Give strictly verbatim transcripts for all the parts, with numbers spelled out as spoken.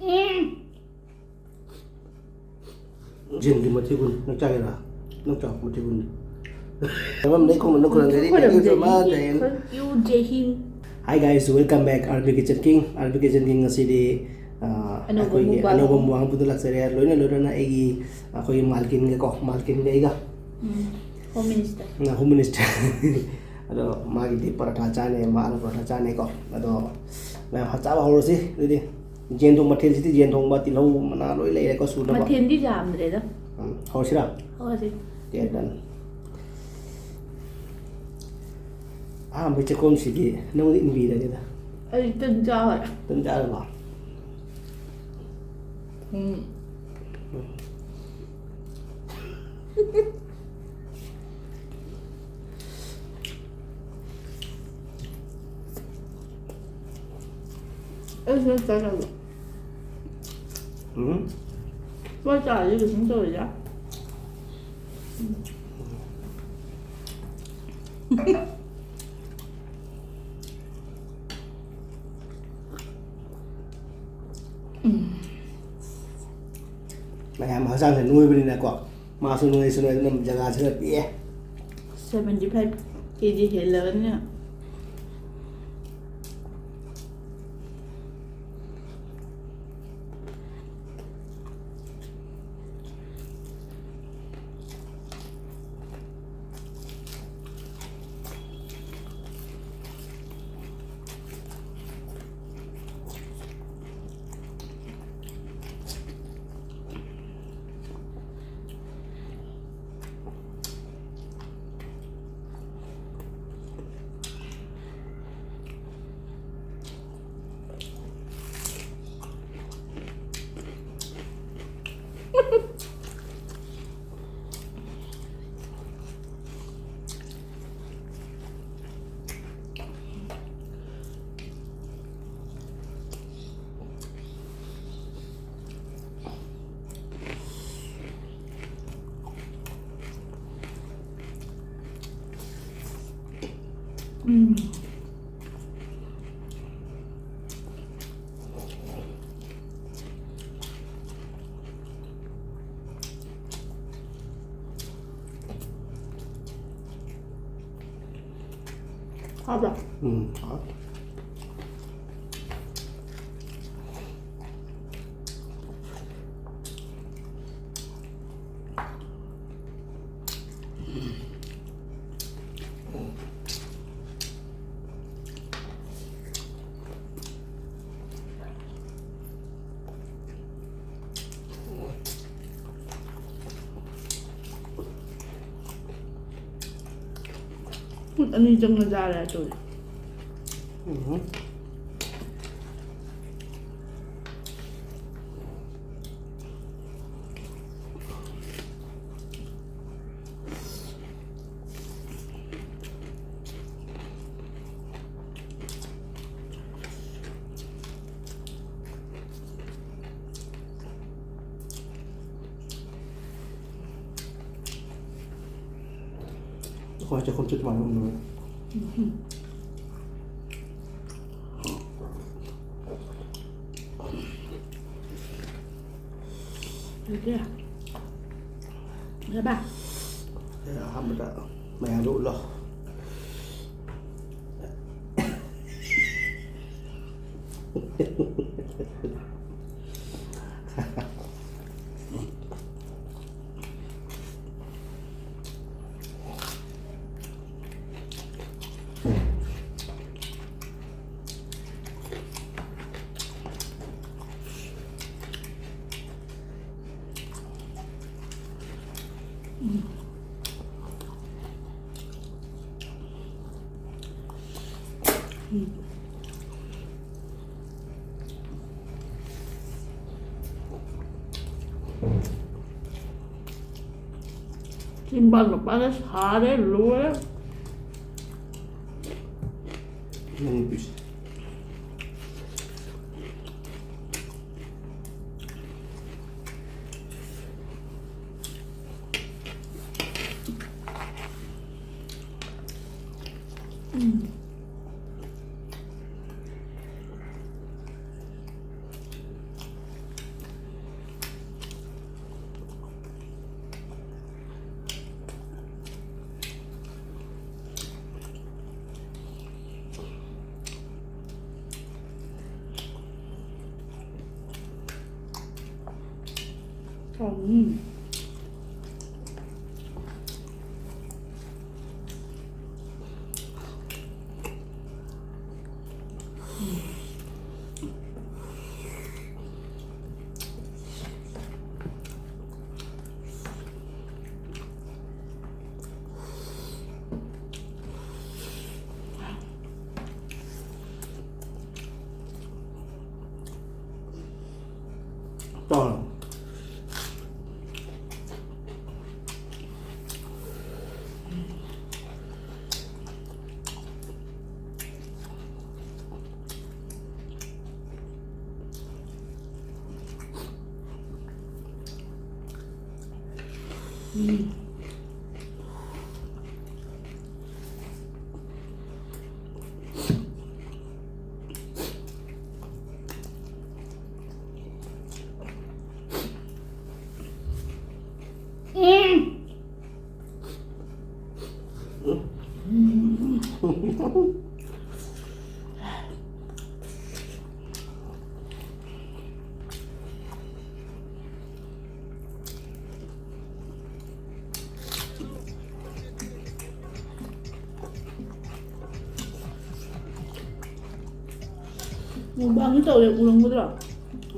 ꯎꯝ꯫ ꯖꯦꯟꯒꯤ ꯃꯊꯤꯕꯨꯟ ꯅꯪ ꯆꯥꯒꯦꯔꯥ? ꯅꯪ ꯆꯥꯎ ꯃꯊꯤꯕꯨꯟ꯫ ꯃꯐꯝꯗꯩ ꯈꯣꯡꯅ ꯈꯨꯔꯨꯝꯖꯔꯤ꯫ Thank you so much. Thank you, Jai Hind. Hi guys, welcome back R B Kitchen King. R B Kitchen King ꯉꯁꯤꯗꯤ, ꯑ, ꯑꯅꯧꯕ ꯑꯩꯈꯣꯏꯒꯤ mukbang ꯑꯅꯧꯕ ꯑꯃ꯫ Mukbang ꯑꯃ ꯄꯨꯊꯣꯛꯂꯛꯆꯔꯦ꯫ ꯂꯣꯏꯅ ꯂꯣꯏꯅꯅ ꯑꯩꯒꯤ, ꯑꯩꯈꯣꯏꯒꯤ ꯃꯥꯜꯀꯤꯟꯒꯀꯣ, ꯃꯥꯜꯀꯤꯟꯒ ꯑꯩꯒ꯫ ꯎꯝ, Home Minister꯫ ꯑ, Home Minister꯫ ꯑꯗꯣ ꯃꯥꯒꯤꯗꯤ ꯄꯔꯥꯊꯥ ꯆꯥꯅꯤ, ꯃꯥꯅ ꯄꯔꯥꯊꯥ ꯆꯥꯅꯤꯀꯣ꯫ ꯑꯗꯣ ꯃꯌꯥꯝ ꯆꯥꯕ ꯍꯧꯔꯁꯤ ꯑꯗꯨꯗꯤ꯫ ꯌꯦꯟ ꯊꯣꯡ-, ꯃꯊꯦꯜꯁꯤꯗꯤ ꯌꯦꯟ ꯊꯣꯡꯕ, ꯇꯤꯜꯍꯧ ꯃꯅꯥ ꯂꯣꯏ ꯂꯩꯔꯦꯀꯣ ꯁꯨꯅꯕ꯫ ꯃꯊꯦꯜꯗꯤ ꯌꯥꯝꯗ꯭ꯔꯦꯗ꯫ ꯎꯝ, ꯍꯧꯔꯁꯤꯔꯥ? ꯍꯧꯔꯁꯤ꯫ Okay, done꯫ ꯑꯍꯥꯟꯕ ꯆꯦꯀꯣꯝꯁꯤꯗꯤ ꯅꯉꯣꯟꯗ ꯏꯟꯕꯤꯔꯒꯦꯗ꯫ ꯑꯩ ꯇꯟ ꯆꯥꯔꯦ꯫ ꯇꯟ ꯆꯥꯔꯕꯣ? ꯎꯝ꯫ ꯑꯩꯁꯨ ꯆꯥꯔꯕ꯫ ꯎꯝ꯫ ꯄꯣꯠ ꯆꯥꯔꯗꯤ ꯀꯩꯁꯨꯝ ꯇꯧꯔꯣꯏꯗ꯫ ꯃꯌꯥꯝ ꯍꯛꯆꯥꯡꯁꯦ ꯅꯣꯏꯕꯅꯤꯅꯀꯣ, ꯃꯥꯁꯨ ꯅꯣꯏꯁꯨ ꯅꯣꯏ ꯑꯗꯨꯅ ꯖꯒꯥꯁꯤꯗ ꯄꯤꯛꯑꯦ꯫ Seventy five K G ꯍꯦꯜꯂꯕꯅꯤꯅ꯫ ꯎꯝ꯫ ꯍꯥꯎꯕ꯭ꯔꯥ? ꯎꯝ, ꯍꯥꯎ꯫ ꯐꯨꯠ ꯑꯅꯤ ꯆꯪꯅ ꯆꯥꯔꯦ ꯇꯧꯔꯤ꯫ ꯎꯝ꯫ ꯑꯩꯈꯣꯏ ꯆꯥꯛꯈꯨꯝ ꯆꯠꯄ ꯃꯥꯟꯅ ꯎꯅꯕ꯫ ꯎꯝ꯫ ꯑꯗꯨꯗꯤ ꯐꯖꯕ꯫ ꯑꯦ, ꯑꯍꯥꯟꯕꯗ ꯃꯌꯥꯝꯗꯣ ꯎꯠꯂꯣ꯫ ꯆꯤꯟꯕꯥꯟ ꯃꯄꯥꯟꯗ ꯁꯥꯔꯦ, ꯂꯣꯏꯔꯦ꯫ ꯅꯪꯒꯤ ꯄꯤꯁ꯫ ꯎꯝ꯫ ꯎꯝ꯫ ꯆꯥꯎ꯫ ꯎꯝ꯫ ꯃꯨꯛꯕꯥꯡꯁꯨ ꯇꯧꯔꯦ, ꯎꯔꯝꯒꯗ꯭ꯔꯣ?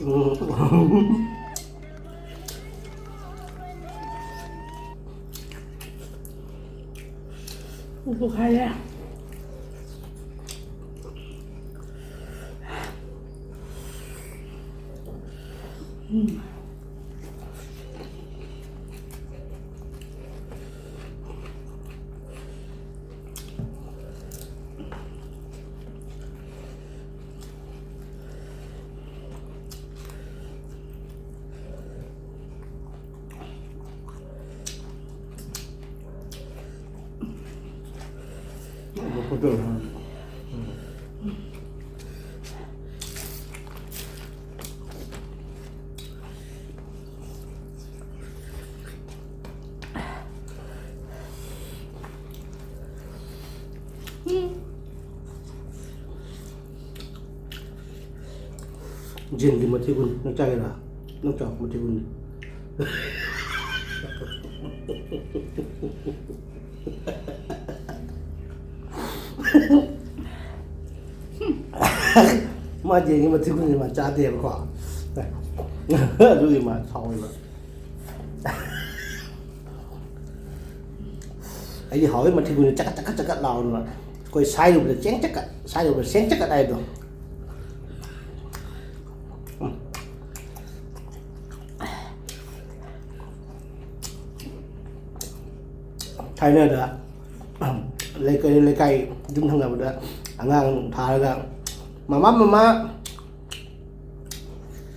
ꯎꯝ꯫ ꯎꯄꯨ ꯈꯥꯏꯔꯦ꯫ ꯎꯝ꯫ ꯖꯤꯟꯒꯤ ꯃꯊꯤꯕꯨꯟ ꯅꯪ ꯆꯥꯒꯦꯔꯥ? ꯅꯪ ꯆꯥꯎ, ꯃꯊꯤꯕꯨꯟ꯫ ꯃꯥ ꯌꯦꯡꯉꯤ ꯃꯊꯤꯒꯨꯝꯁꯦ ꯃꯥ ꯆꯥꯗꯦꯕꯀꯣ꯫ ꯑꯗꯨꯒꯤ ꯃꯥ ꯁꯥꯎꯋꯦꯕ꯫ ꯑꯩꯗꯤ ꯍꯥꯎꯋꯦ ꯃꯊꯤꯒꯨꯝꯁꯦ ꯆꯀꯠ ꯆꯀꯠ ꯆꯀꯠ ꯂꯥꯎꯔꯒ꯫ ꯑꯩꯈꯣꯏ ꯁꯥꯏꯔꯨꯕꯗ ꯆꯦꯡ ꯆꯀꯠ, ꯁꯥꯏꯔꯨꯕꯗ ꯆꯦꯡ ꯆꯀꯠ ꯍꯥꯏꯗꯣ꯫ ꯎꯝ꯫ ꯊꯥꯏꯅꯗ ꯂꯩꯀꯥꯏ, ꯂꯩꯀꯥꯏ ꯌꯨꯝ ꯊꯪꯅꯕꯗ ꯑꯉꯥꯡ ꯊꯥꯔꯒ, "ꯃꯃꯥ, ꯃꯃꯥ,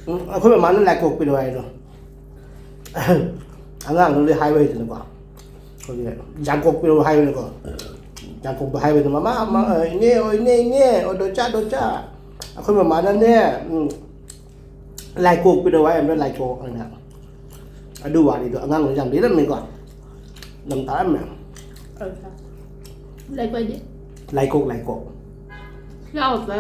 ꯎꯝ, ꯑꯩꯈꯣꯏ ꯃꯃꯥꯅ ꯂꯥꯏ ꯀꯣꯛꯄꯤꯔꯣ" ꯍꯥꯏꯗꯣ꯫ ꯑꯉꯥꯡꯗꯨꯗꯤ ꯍꯥꯏꯕ ꯍꯩꯇꯅꯀꯣ꯫ ꯑꯩꯈꯣꯏꯒꯤ ꯌꯥꯡꯀꯣꯛꯄꯤꯔꯣ ꯍꯥꯏꯕꯅꯤꯀꯣ꯫ ꯌꯥꯡꯀꯣꯛꯄ ꯍꯥꯏꯕꯗꯣ, "ꯃꯃꯥ, ꯃꯃꯥ, ꯏꯅꯦ, ꯑꯣ, ꯏꯅꯦ, ꯏꯅꯦ, ꯑꯣ, ꯗꯣꯆꯥ, ꯗꯣꯆꯥ, ꯑꯩꯈꯣꯏ ꯃꯃꯥꯅꯅꯦ, ꯎꯝ, ꯂꯥꯏ ꯀꯣꯛꯄꯤꯔꯣ" ꯍꯥꯏ ꯑꯃꯅ ꯂꯥꯏ ꯀꯣꯛ ꯍꯥꯏꯅ꯫ ꯑꯗꯨ ꯋꯥꯔꯤꯗꯣ ꯑꯉꯥꯡꯗ ꯌꯥꯝ ꯂꯤꯔꯝꯃꯤꯀꯣ꯫ ꯌꯥꯝ ꯇꯥꯔꯝꯃꯦ꯫ ꯂꯥꯏ ꯀꯣꯛ ꯍꯥꯏꯗꯤ? ꯂꯥꯏꯀꯣꯛ, ꯂꯥꯏꯀꯣꯛ꯫ ꯌꯥꯎꯗ꯭ꯔꯦ꯫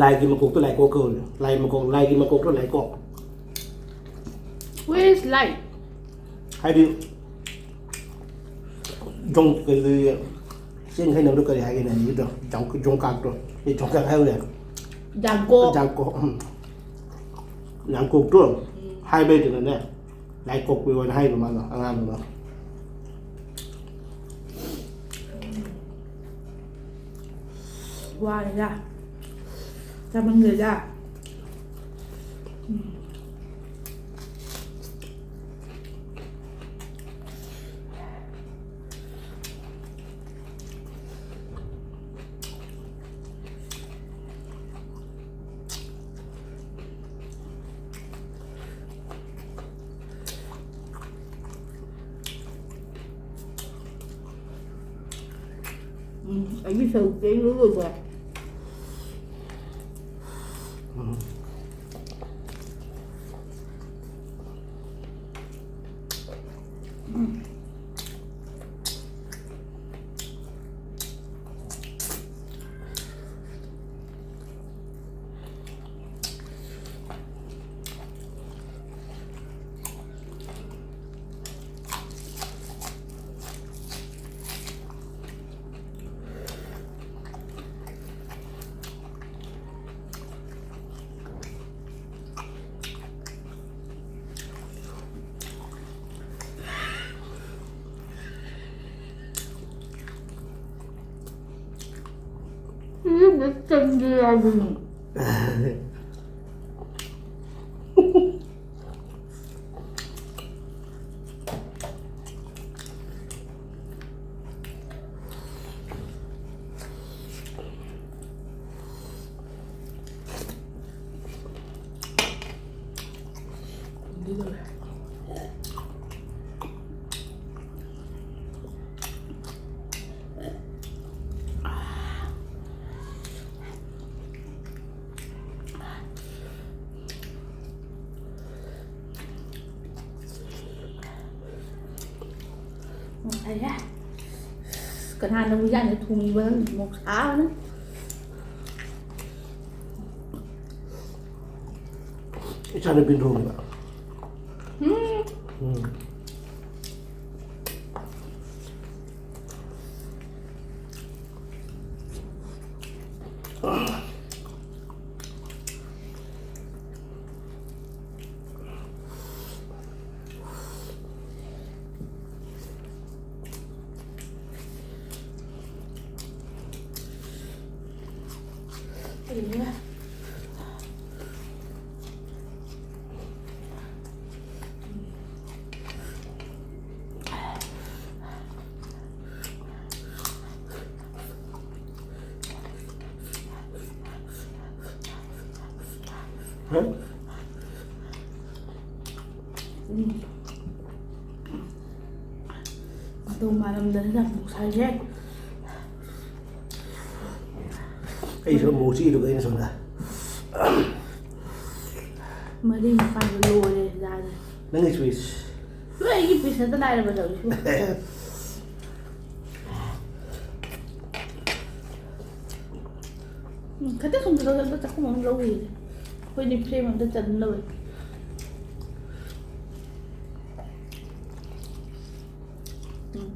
ꯂꯥꯏꯒꯤ ꯃꯀꯣꯛꯇꯣ ꯂꯥꯏꯀꯣꯛ ꯀꯧꯏ꯫ ꯂꯥꯏ ꯃꯀꯣꯛ, ꯂꯥꯏꯒꯤ ꯃꯀꯣꯛꯇꯣ ꯂꯥꯏꯀꯣꯛ꯫ Where is light? ꯍꯥꯏꯗꯤ, ꯖꯣꯡ-, ꯀꯩ, ꯆꯦꯡ ꯍꯩꯅꯕꯗꯣ ꯀꯔꯤ ꯍꯥꯏꯒꯦꯅꯦ ꯍꯧꯖꯤꯛꯀꯤꯗꯣ? ꯖꯣꯡ-, ꯖꯣꯡꯀꯥꯛꯇꯣ꯫ ꯑꯩ ꯖꯣꯡꯀꯥꯛ ꯍꯥꯏꯕ ꯌꯥꯏ꯫ ꯖꯥꯡꯀꯣꯛ꯫ ꯖꯥꯡꯀꯣꯛ, ꯎꯝ꯫ ꯖꯥꯡꯀꯣꯛꯇꯣ ꯎꯝ꯫ ꯍꯥꯏꯕ ꯍꯩꯇꯅꯅꯦ, ꯂꯥꯏꯀꯣꯛꯄꯤ ꯑꯣꯏꯅ ꯍꯥꯏꯕ ꯃꯥꯗꯣ, ꯑꯉꯥꯡꯗꯨꯅ꯫ ꯋꯥꯔꯦꯗ꯫ ꯆꯥꯃꯟꯈ꯭ꯔꯦꯗ꯫ ꯎꯝ꯫ ꯎꯝ, ꯑꯩꯒꯤ ꯁꯔꯨꯛꯇꯤ ꯑꯩ ꯂꯣꯏ ꯂꯣꯏꯈ꯭ꯔꯦ꯫ ꯎꯝ꯫ ꯅꯆꯟꯗꯤ ꯍꯥꯏꯕꯅꯤ꯫ ꯉꯁꯥꯏꯁꯦ ꯀꯅꯥꯅ ꯍꯨꯏꯖꯥꯡꯁꯦ ꯊꯣꯡꯉꯤꯕ ꯈꯪꯗꯦ, ꯃꯣꯔꯣꯛ ꯁꯥꯕꯅ꯫ ꯏꯆꯥꯅꯨꯄꯤꯅ ꯊꯣꯡꯉꯤꯕ꯫ ꯎꯝ꯫ ꯎꯝ꯫ ꯍꯥ? ꯎꯝ꯫ ꯑꯗꯨ ꯃꯥꯂꯪꯗꯅ ꯌꯥꯝ ꯅꯨꯡꯁꯥꯏꯌꯦ꯫ ꯑꯩꯁꯨ ꯑꯃꯨꯛ ꯆꯤꯛꯏꯗꯨꯒ ꯑꯩꯅ ꯁꯣꯝꯗ꯫ ꯃꯔꯤ ꯃꯄꯥꯟꯗꯣ ꯂꯣꯏꯔꯦ ꯌꯥꯔꯦ꯫ ꯅꯪꯒꯤ ꯁ꯭ꯋꯤꯁ꯫ ꯂꯣꯏ ꯑꯩꯒꯤ ꯄꯤꯁ ꯅꯠꯇ ꯅꯥꯏꯔꯕ ꯇꯧꯔꯤꯁꯤ꯫ ꯎꯝ, ꯈꯤꯇꯪ ꯁꯨꯝ ꯆꯠꯂꯒ ꯆꯥꯛꯈꯨꯝ ꯑꯃ ꯂꯧꯈꯤꯒꯦ꯫ ꯑꯩꯈꯣꯏꯗꯤ ꯐ꯭ꯔꯦꯝ ꯑꯝꯇ ꯆꯟꯅꯕ꯫ ꯎꯝ꯫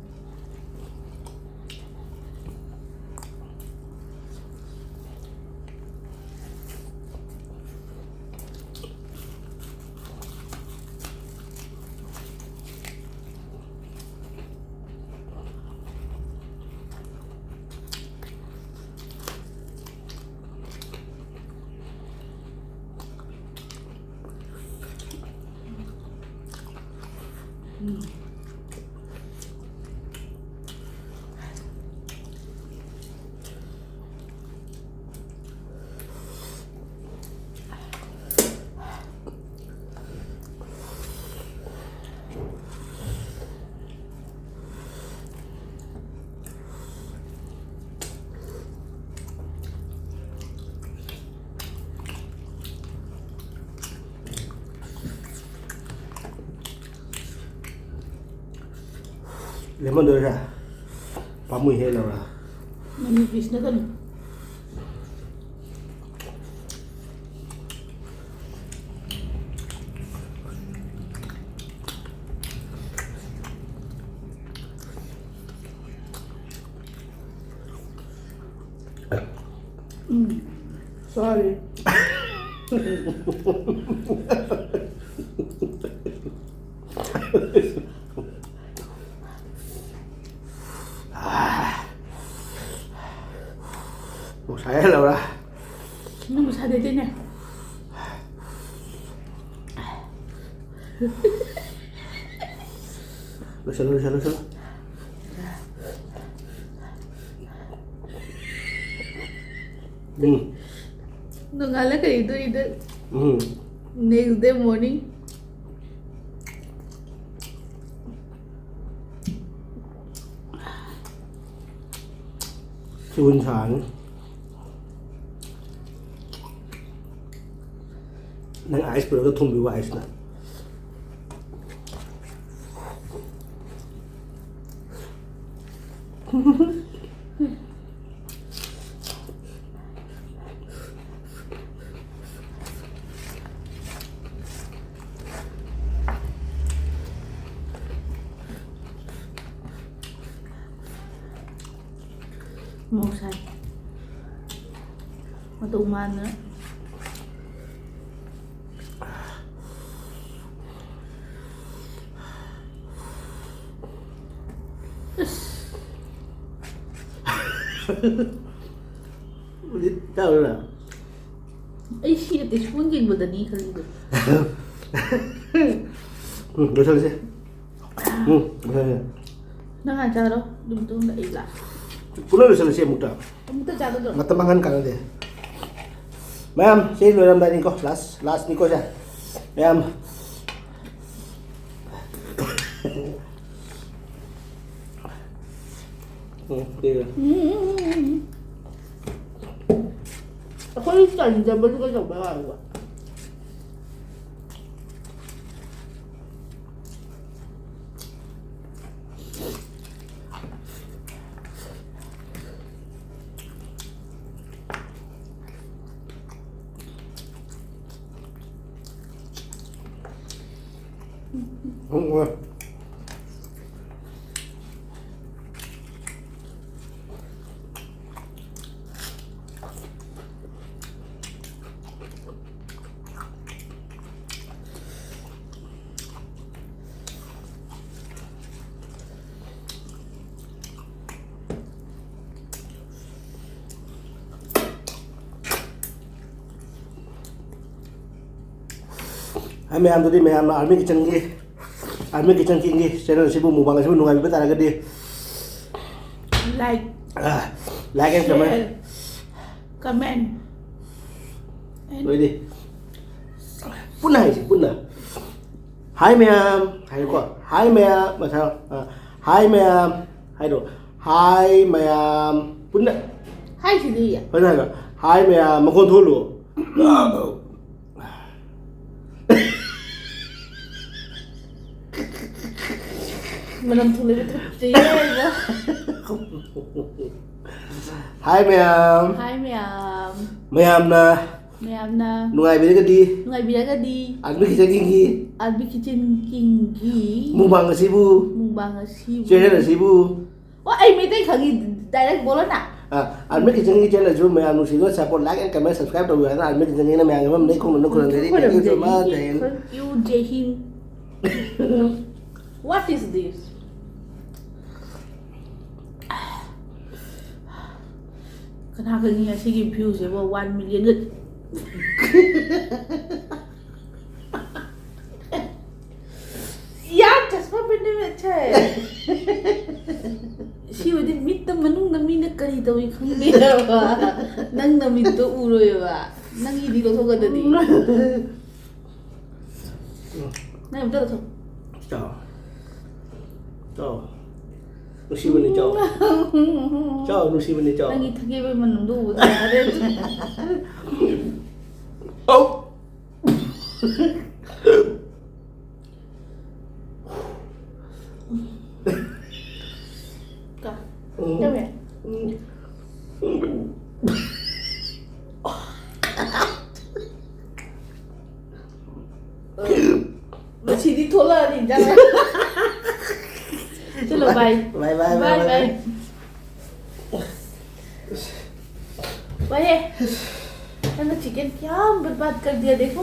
ꯂꯦꯃꯟꯗꯣꯏꯔꯥ? ꯄꯥꯝꯃꯨꯏꯍꯦ, ꯂꯧꯔ꯫ ꯅꯪꯒꯤ ꯄꯤꯁꯅ ꯀꯩꯅꯣ? ꯎꯝ, sorry꯫ ꯃꯣꯔꯣꯛ ꯁꯥꯏꯍꯦ, ꯂꯧꯔ꯫ ꯅꯪꯕꯨ ꯁꯥꯗꯦꯗꯤꯅꯦ꯫ ꯂꯣꯏꯁꯜꯂꯣ, ꯂꯣꯏꯁꯜꯂꯣ, ꯂꯣꯏꯁꯜꯂꯣ꯫ ꯎꯝ꯫ ꯅꯣꯡꯉꯥꯜꯂ ꯀꯔꯤ ꯇꯧꯔꯤꯗ? ꯎꯝ꯫ Next day morning꯫ ꯁꯤꯕꯨ ꯁꯥꯔꯅꯤ꯫ ꯅꯪ ice ꯄꯨꯔꯒ ꯊꯣꯡꯕꯤꯌꯨ, ice ꯅ꯫ ꯃꯣꯔꯣꯛ ꯁꯥꯏ꯫ ꯃꯇꯧ ꯃꯥꯟꯗꯅ꯫ ꯑꯁ꯫ ꯍꯧꯖꯤꯛ ꯆꯥꯔꯨꯔꯥ? ꯑꯩ ꯁꯤ ꯅꯠꯇꯦ, spoon ꯌꯦꯡꯕꯗꯅꯤ ꯈꯜꯂꯤꯗꯣ꯫ ꯎꯝ, ꯂꯣꯏꯁꯜꯂꯁꯦ꯫ ꯎꯝ, ꯂꯣꯏꯁꯜꯂꯁꯦ꯫ ꯅꯪ ꯍꯥꯟꯅ ꯆꯥꯔꯣ, ꯑꯗꯨ ꯃꯇꯨꯡꯗ ꯑꯩ ꯂꯥꯛ꯫ ꯄꯨꯂꯞ ꯂꯣꯏꯁꯜꯂꯁꯦ ꯑꯃꯨꯛꯇ꯫ ꯑꯃꯨꯛꯇ ꯆꯥꯒꯗ꯭ꯔꯣ? ꯃꯇꯝ ꯃꯥꯡꯍꯟ ꯀꯥꯟꯅꯗꯦ꯫ ꯃꯌꯥꯝ, ꯁꯤ ꯂꯣꯏꯔꯝꯗꯥꯏꯅꯤꯀꯣ, last, last ꯅꯤꯀꯣ ꯁꯦ꯫ ꯃꯌꯥꯝ꯫ ꯎꯝ, ꯁꯤꯒ꯫ ꯎꯝ, ꯎꯝ, ꯎꯝ, ꯎꯝ꯫ ꯑꯩꯈꯣꯏ ꯆꯟꯗꯕꯗꯨ ꯀꯩꯗꯧꯕ ꯌꯥꯔꯣꯏꯕ? ꯃꯌꯥꯝꯗꯨꯗꯤ ꯃꯌꯥꯝꯅ Army Kitchenꯒꯤ, Army Kitchen Kingꯒꯤ channel ꯑꯁꯤꯕꯨ, mukbang ꯑꯁꯤꯕꯨ ꯅꯨꯡꯉꯥꯏꯕꯤꯕ ꯇꯥꯔꯒꯗꯤ, Like, like and comment. Share, comment. And ꯂꯣꯏꯔꯦ꯫ ꯄꯨꯟꯅ ꯍꯥꯏꯁꯤ, ꯄꯨꯟꯅ꯫ Hi ꯃꯌꯥꯝ ꯍꯥꯏꯌꯨꯀꯣ꯫ Hi ꯃꯌꯥꯝ꯫ ꯃꯊꯪ, ꯑ, hi ꯃꯌꯥꯝ ꯍꯥꯏꯔꯣ꯫ Hi ꯃꯌꯥꯝ꯫ ꯄꯨꯟꯅ꯫ Hi ꯁꯤꯗꯤ꯫ ꯐꯖꯅ ꯍꯥꯏꯔꯣ꯫ Hi ꯃꯌꯥꯝ꯫ ꯃꯈꯣꯟ ꯊꯣꯛꯍꯜꯂꯨ꯫ ꯃꯅꯝ ꯊꯣꯛꯂꯛꯑꯦ, ꯇꯨꯀꯠꯆꯩꯌꯦ꯫ Hi ꯃꯌꯥꯝ꯫ Hi ꯃꯌꯥꯝ꯫ ꯃꯌꯥꯝꯅ ꯃꯌꯥꯝꯅ ꯅꯨꯡꯉꯥꯏꯕꯤꯔꯒꯗꯤ ꯅꯨꯡꯉꯥꯏꯕꯤꯔꯒꯗꯤ Army Kitchen Kingꯒꯤ Army Kitchen Kingꯒꯤ mukbang ꯑꯁꯤꯕꯨ, mukbang ꯑꯁꯤꯕꯨ channel ꯑꯁꯤꯕꯨ, ꯑꯣ, ꯑꯩ ꯃꯩꯇꯩ ꯈꯪꯉꯤ, direct ꯕꯣꯂꯣꯅ꯫ ꯑ, Army Kitchenꯒꯤ channelꯁꯨ ꯃꯌꯥꯝ ꯅꯨꯡꯁꯤꯗꯨꯅ support, like and comment, subscribe ꯇꯧꯕꯤꯌꯨ ꯍꯥꯏꯅ Army Kitchenꯒꯤꯅ ꯃꯌꯥꯝꯒꯤ ꯃꯐꯝꯗ ꯈꯣꯡꯅ ꯈꯨꯔꯨꯝꯖꯔꯤ꯫ Thank you so much. ꯖꯩ Hind. Thank you, ꯖꯩ Hind. What is this? ꯀꯅꯥ ꯈꯪꯉꯤ ꯑꯁꯤꯒꯤ viewꯁꯤꯕꯨ one millionꯒ꯫ ꯌꯥꯔ, ꯆꯁꯃꯥ ꯄꯦꯟꯅ ꯃꯤ ꯑꯆꯥ ꯍꯦ꯫ ꯁꯤ ꯑꯣꯏꯗꯤ ꯃꯤꯠꯇ ꯃꯅꯨꯡꯗ ꯃꯤꯅ ꯀꯔꯤ ꯇꯧꯏ ꯈꯪꯗꯦꯕ꯫ ꯅꯪꯅ ꯃꯤꯠꯇꯣ ꯎꯔꯣꯏꯕ꯫ ꯅꯪꯒꯤꯗꯤ ꯂꯧꯊꯣꯛꯀꯗꯗꯤ꯫ ꯅꯪ ꯑꯝꯇ ꯂꯧꯊꯣꯛ꯫ ꯆꯥꯎ꯫ ꯆꯥꯎ꯫ ꯅꯨꯡꯁꯤꯕꯅꯤ, ꯆꯥꯎ꯫ ꯆꯥꯎ, ꯅꯨꯡꯁꯤꯕꯅꯤ, ꯆꯥꯎ꯫ ꯅꯪꯒꯤ ꯊꯒꯦꯕꯩ ꯃꯅꯝꯗꯣ ꯎꯕꯗ ꯌꯥꯔꯦ꯫ ꯑꯧ! Come here. ꯃꯁꯤꯗꯤ ꯊꯣꯛꯂꯛꯑꯅꯤ ꯏꯟꯖꯥꯡ꯫ ꯆꯂꯣ, bye. Bye, bye, bye, Bye, bye. Bye. भाई, मैंने चिकन क्या बर्बाद कर दिया, देखो।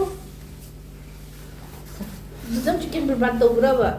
तुम चिकन बर्बाद तो बुरा हुआ।